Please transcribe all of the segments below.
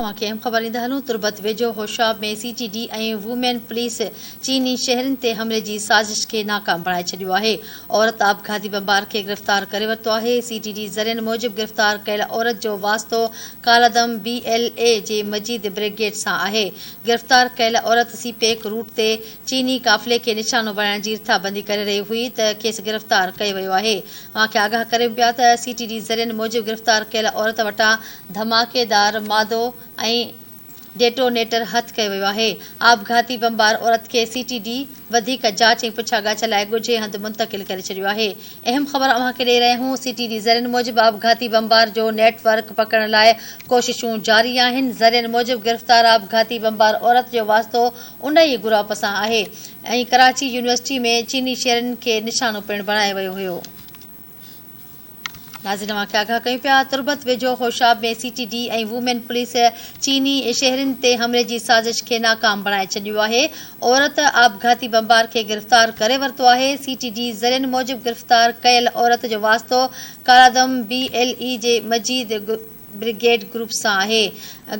اوهان کي اهم خبر ڏيندا هلون تربت ويجهو Hoshab ۾ C T D ۽ women police چيني شهرين تي حملي جي سازش کي ناڪام بڻائي ڇڏيو آهي عورت آپگهاتي بمبار کي گرفتار ڪري ورتو آهي سي ٽي ڊي ذريعن موجب گرفتار ڪيل عورت جو واسطو ڪالعدم بي ايل اي جي مجيد بريگيڊ سان آهي گرفتار ڪيل عورت سي پيڪ روٽ تي چيني قافلي کي نشانو بڻائڻ جي رٿابندي ڪري رهي هئي ته کيس گرفتار ڪيو ويو آهي اوهان کي آگاهه ڪريون پيا ته سي ٽي ڊي ذريعن موجب گرفتار ڪيل عورت وٽان ڌماڪيدار مادو ۽ ڊيٽونيٽر هٿ ڪيو ويو آهي. آپگهاتي بمبار عورت کي سي ٽي ڊي وڌيڪ جاچ ۽ پڇا ڳاڇا لاء ڳجهي هنڌ منتقل ڪري ڇڏيو آهي. اهم خبر اوهان کي ڏئي رهيا آهيون سي ٽي ڊي ذريعن موجب آپگهاتي بمبار جو نيٽ ورڪ پڪڙڻ لاء ڪوششون جاري آهن. ذريعن موجب گرفتار آپگهاتي بمبار عورت جو واسطو ان ئي گروپ سان آهي ۽ ڪراچي يونيورسٽي ۾ چيني شهرين کي نشانو پڻ بڻايو ويو هيو. ناظرين اوهان کي آگاهه ڪيون پيا تربت ويجهو Hoshab ۾ C T D ۽ women police چيني شهرين تي حملي جي سازش کي ناڪام بڻائي ڇڏيو آهي عورت آپگهاتي بمبار کي گرفتار ڪري ورتو آهي سي ٽي ڊي ذريعن موجب گرفتار ڪيل عورت جو واسطو ڪالعدم بي ايل اي جي مجيد برگيڊ گروپ سان آهي.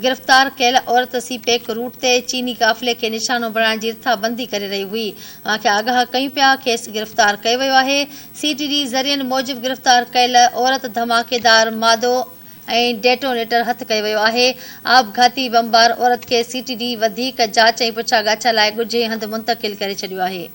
گرفتار ڪيل عورت سي پيڪ روٽ تي چيني قافلي کي نشانو بڻائڻ جي رٿابندي ڪري رهي هئي. اوهان کي آگاهه ڪيون پيا کيس گرفتار ڪيو ويو آهي. سي ٽي ڊي ذريعن موجب گرفتار ڪيل عورت ڌماڪيدار مادو ۽ ڊيٽونيٽر هٿ ڪيو ويو آهي. آپگهاتي بمبار عورت کي سي ٽي ڊي وڌيڪ جاچ ۽ پڇا ڳاڇا لاء ڳجهي هنڌ منتقل ڪري ڇڏيو آهي.